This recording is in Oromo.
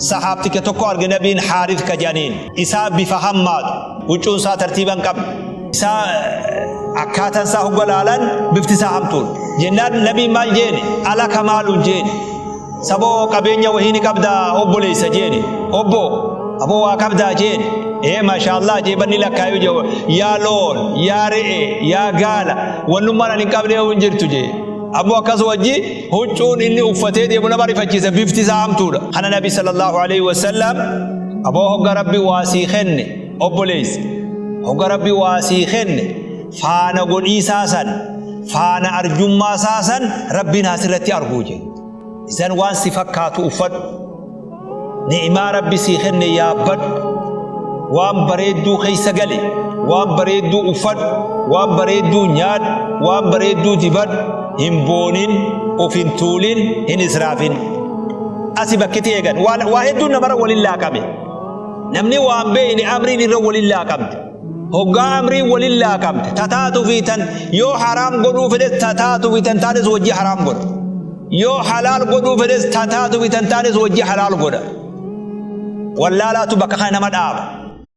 Sahaabticha tokko arge nabiin, Haarif ka jedhaniin. Isaa bifa hammaatu, huccuun isaa tartiiba hin qabne, isaa akkaataan isaa hogga laalan bifti isaa hamtuudha. Jennaan nabiin maal jeeni? Alaka maaluun jeeni. Saboo qabeenya wahii ni qabdaa obboleessa jeeni. Obbo aboo waa qabdaa jeeni. Ee maashaallah jee, banni lakkaayuu jee, yaa loon, yaa re'ee, yaa gaala, wannummaan ani hin qabne hin jirtu jee. Ammoo akkas wajji huccuun inni uffatee deemu nama rifachiisa, bifti isaa hamtuudha. Kana nabi sallallahu alaihi wasallam, aboo hogga rabbi waa sii kenne, obboleessi, hogga rabbi waa sii kenne faana godhiisaa san, faana arjummaa isaa san rabbiin asirratti arguu jedhe. Isan waan si fakkaatu uffadhu. Ni'imaa rabbi sii kenne yaabbadhu. Waan bareedduu keessa gali. Waan bareedduu uffadhu. Waan bareedduu nyaadhu. Waan bareedduu dibadhu. Hin boonin, of hin tuulin, hin israafin. Asi bakkiti eegan. Waa hedduun namarra waliin laaqame. Namni waan beeyne amriin irra waliin laaqamte. Hoggaa amriin waliin laaqamte, tataatu fi tan yoo haraam godhuu fedhes, tataatu fi tan taanes wajji haraam godha. Yoo halaal godhuu fedhes, tataatu fi tan taanes wajji halaal godha. Wallaalaatu bakka kana nama dhaaba.